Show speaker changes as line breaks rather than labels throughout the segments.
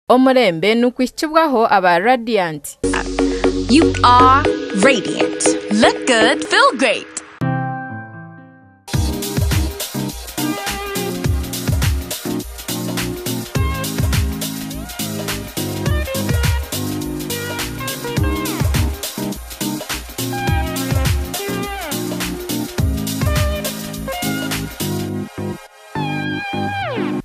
Omurembe nikuhikibwaho aba Radiant.
You are radiant. Look good, feel great.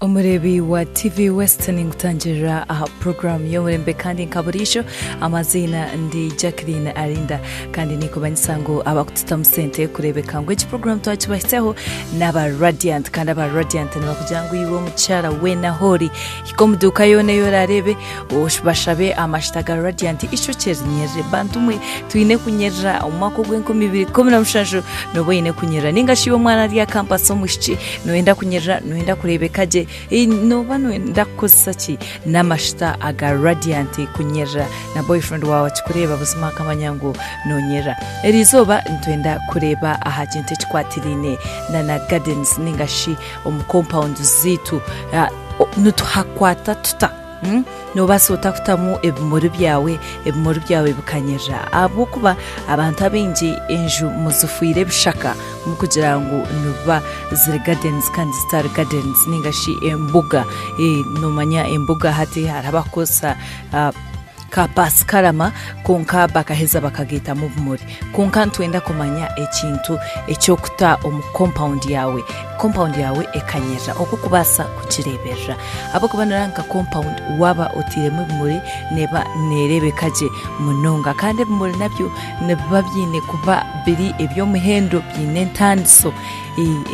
Omureebi wa TV West ninkutangirira aha puroguraamu y'omurembe kandi nka buriijo amaziina ndi Jacqueline Arinda kandi ninkumanyisa ngu abakututamu sente kureebeka ngu egi puroguraamu twagibahitsyaho n'aba Radiant kandi aba Radiant nibakugira ngu iwe omukyara weena ahu ori hika omu duuka yoona ei oraareebe bashabe amashita ga Radiant eishokye rinyerere. Bantu mwe twine kunyerera omu mwaka ogw'enkumi ibiri 17 nooba oine kunyerera nainga shi iwe omwana ari aha kampasi omwishiki nooyenda kunyerera nooyenda kureebeka gye nooba nooyenda kukozesa ki? N'amashita aga Radiant kunyerera na boyfriend waawe akikureeba buzima akamanya ngu noonyerera. Eri izooba nitwenda kureeba aha kintu ekikwatiraine na gardens nainga shi omu kompawundi zaitu nituhakwata tuta? Noobaasa ota kutamu ebimuri byawe, ebimuri byawe bikanyirira? Ahabw'okuba abantu abaingi enju muzifiire ebishaka murikugira ngu nibiba ziri gardens kandi zitari gardens nainga shi embuga. Noomanya embuga hati hariho abarikukozesa ka pasikarama kwonka bakaheza bakagaitamu obumuri. Kwonka nitwenda kumanya ekintu eky'okuta omu kompawundi yaawe, kompawundi yaawe ekanyirira oku orikubaasa kugireeberera. Ahabw'okuba noreeba nka kompawundi waaba otairemu ebimuri neeba neereebeka gye munonga. Kandi ebimuri nabyo nibiba biine kuba biri eby'omuhendo biine entaaniso.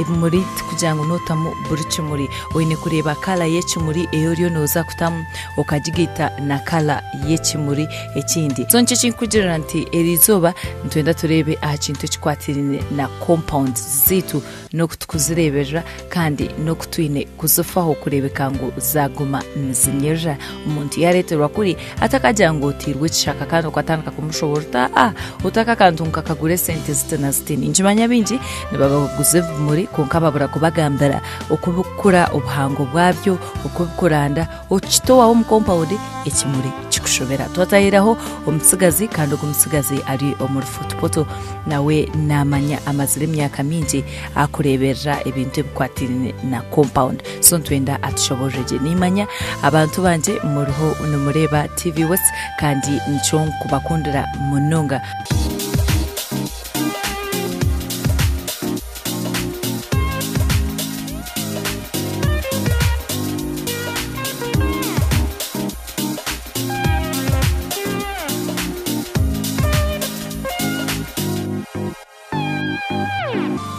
Ebimuri tikugira ngu nootamu buri kimuri, oine kureeba kara y'ekimuri ei oriyo nooza kutamu okagigaita na kara y'ekimuri ekindi. So nikyo ekindikugirira nti eri izooba nitwenda tureebe aha kintu ekikwatiraine na kompawundi zaitu n'oku turikuzireeberera kandi n'oku twine kuzifaho kureebeka ngu zaaguma nizinyirira. Omuntu yaareeterwa kuri atakagira ngu oteirwe ekishaka kandi okatandika kumushoboorora oti aa oti aka akantu nkakagura esente ziti na ziti. Ninkimanya baingi nibabaguza ebimuri kwonka babura kubagambira oku birikukura, obuhango bwabyo, oku birikuranda, okita owaawe omu kompawundi ekimuri kikushobera. Twatahiraho omutsigazi kandi ogu omutsigazi ari omuri Fort Portal nawe naamanya amazire emyaka mingi arikureeberera ebintu ebikwatiraine na kompawundi. So nitwenda atushoboorore gye. Niimanya abantu bangye muriho nimureeba TV West kandi nikyo nkubakundira munonga.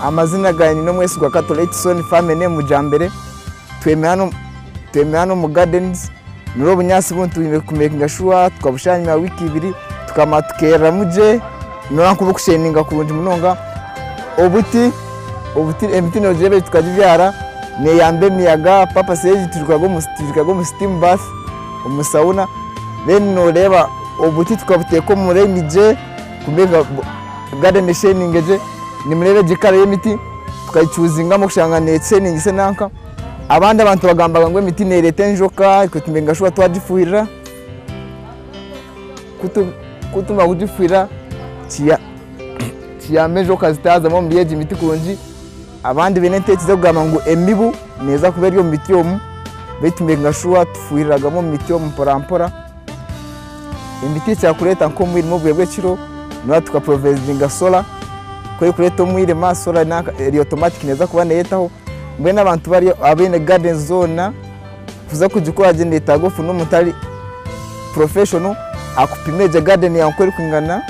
Amazina gangye Ninomwesigwa Kato Laitson farm name Mujambere, tweme hanu tweme hanu omu gardens, nyowe obunyaatsi bunu twine ku makinga sure tukabushara enyima ya wiiki ibiri tukamara tukereramu gye noreeba nkobukusheninga kurungi munonga, obuti obuti emiti nogireeba egi tukagibyara neyamba emiyaga purpose egi tugitwikaga omu steam bath omu sauna then noreeba obuti tukabuteeka omu line gye kumakinga garden esheninge gye, nimureeba egi kara y'emiti tukagicuzingamu kushanga nesheningisa nanka. Abandi abantu bagambaga ngu emiti nereeta enjoka itwe tumakinga sure twagifuhirira, ku tumara kugifuhirira kiyamba enjoka zitaazamu omuri egi miti kurungi. Abandi baine enteekyereza erikugamba ngu emibu neeza kuba eri omu miti omu beitu tumakinga sure tufuhiriragamu omu miti omu mpora mpora. Emiti ekira kureeta nk'omwirima obwire bw'ekiro noreeba tukaprovidinga solar ku erikureeta omwirima solar nanka eri automatic neeza kuba neyetaho. Mbwenu abantu bari abaine gardens zoona kuza kugikora gye neyetaaga ofune omuntu ari professional akupime gye garden yaawe oku erikwingana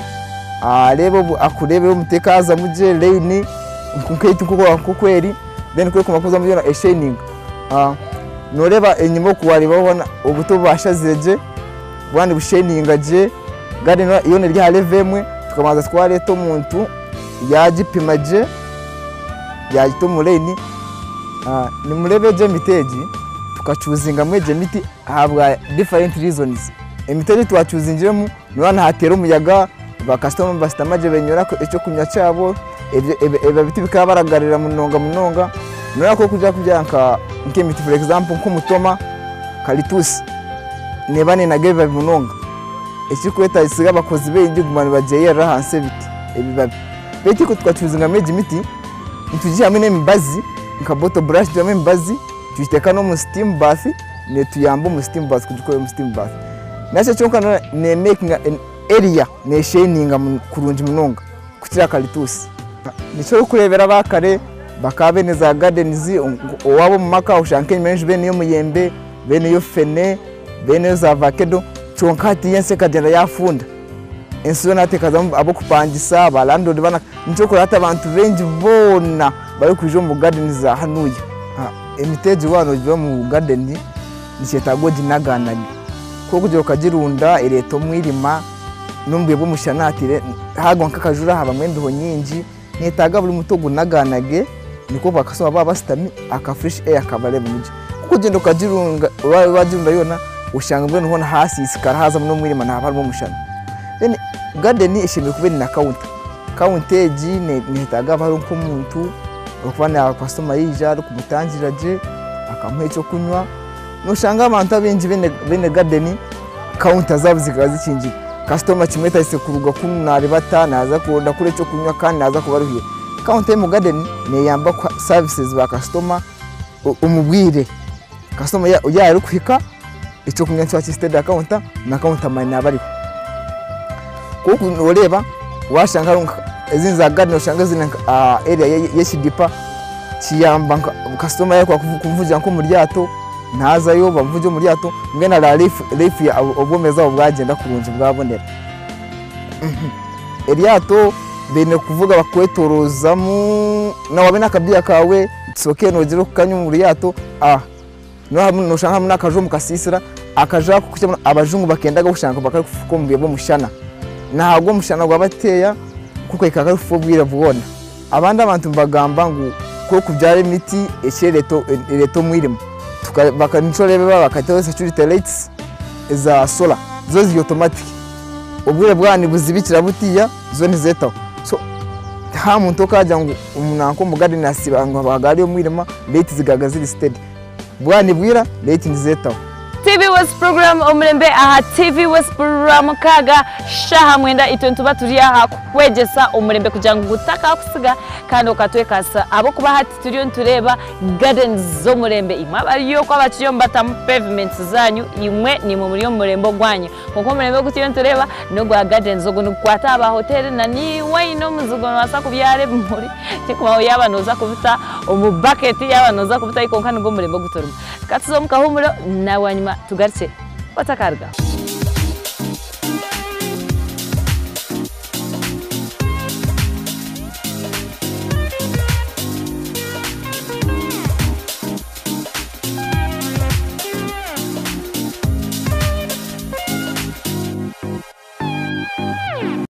areebe akureebere omuti ekaazamu gye line nk'eitu nk'oku eri then ku erikumara kuzamu yoona esheyininga. Nooreeba enyima oku waareebaho hoona obuti obu baashazire gye bwaba nibusheyininga gye garden yoona eri aha level emwe tukabanza twareeta omuntu yaagipima gye yaagita omu line. Nimureeba egi emiti egi tukacuuzingamu egi emiti ahabwa different reasons. Emiti egi twacuuzingiremu noreeba nihateera omuyaga, bakasitoma nibashutama gye benywera ekyokunywa kyabo, ebyo biti bikabaragarira munonga munonga. Noreeba ku orikuza kubyara nk'emiti for example nk'omutoma, karituusi. Neeba neenaga ebibabi munonga ekirikwetaagisiga abakozi baingi kuguma nibagyeyerera ahansi ebiti ebibabi. Beitu itwe tukacuuzingamu egi miti nitugiihamu n'emibazi nka bottle brush tugiihamu emibazi tugiteeka n'omu steam bath neetuyamba omu steam bath kugikora omu steam bath. Nakyo kyonka ne makinga area neeshininga kurungi munonga kukira kalituusi. Nikyo orikureebera abakare bakaba baine za gardens owaabo omu maka oshanga nk'enyima y'enju baineyo omuyembe, baineyo fene, baineyo za vakedo kyonka hatiiya ensi ekagyenda yaafunda. Ensi yoona hati ekazamu ab'okupangisa, ba landlord bana nikyo orikureeba hati abantu baingi boona barikwija omu gardens za hanuuya. Emiti egi waaba noogibiba omu garden nikyetaaga oginaganage ku orikugira okagirunda ereeta omwirima n'omu bwire bw'omushana hati haagwa nk'akajura habamu embeho nyingi neetaaga buri muti ogunaganage nikwo bakasitoma baaba bashutami aka fresh air kabareebamu gye. Ku orikugyenda okagirunga waagirunda yoona oshanga mbwenu hoona haasiisikara haazamu n'omwirima nihaba harimu omushana. Then garden eshemereire kuba eri na counter, counter egi neetaaga haba hariho nk'omuntu orikuba na kasitoma yaija arikumutangirira gye akamuha ekyokunywa. Noshanga abantu abaingi baine garden counter zaabo zikaba zikingire. Kasitoma kimwetaagise kuruga kunu naaribata naaza kuronda kuri ekyokunywa kandi naaza kuba aruhire. Counter y'omu garden neeyamba kuha services bakasitoma omu bwire. Kasitoma yaaba arikuhika ekyokunywa nikiba kiri steady aha counter na counter man naaba ariho. Ku noreeba washanga hariho ezindi za garden oshanga ziri aha area y'ekidipa kiyamba nka kasitoma yaaba arikuvugira nk'omu ryato naazayo bamuvuge omu ryato mbwenu areeba life obwomeezi bwabo bwagyenda kurungi bwabonera. Eryato baine kuvuga bakwetorozamu nawe waaba n'akabiya kaawe it's okay noogira okukanywa omu ryato noshanga harimu n'akaju omu kasiisira akaju ako abajungu bakendaga kushanga bakarikufuka omu bwire bw'omushana. Nahagwa omushana gwabateeya kukweka karikufuka obwire bwona. Abandi abantu nibagamba ngu ku orikubyara emiti ereeta omwirima. Nikyo oreeba bakataho security lights eza solar zo ziri automatic. Obwire bwaba nibuzibikira butiya zo nizeetaho. So nta muntu okagira ngu nanka omu garden asiiba ngu habaga hariyo omwirima light zigaga ziri steady. Bwaba nibwira light nizeetaho.
TV West program omulembe aha TV West 6 shaha 9 itwe nituba turi aha kukwegyesa omulembe kugira ngu gutakakusiga kandi okatwekasa abokuba hati turiyo nitureeba gardens z'omulembe imwe abariyo ko abakiriyo mubatamu pavements zanyu imwe nimwe muri omu murembe ogwanyu konka omulembe ogu turiyo nitureeba n'ogwa gardens ogu nigukwata aba hoteri na niwe oyine omuzigo nobaasa kubyara ebimuri tikubaho yaaba nooza kubita omu bucket yaaba nooza kubitayo konka nigwo omulembe ogu turimu katuze omu kahumuro na wanyuma tugarukye otakaruga.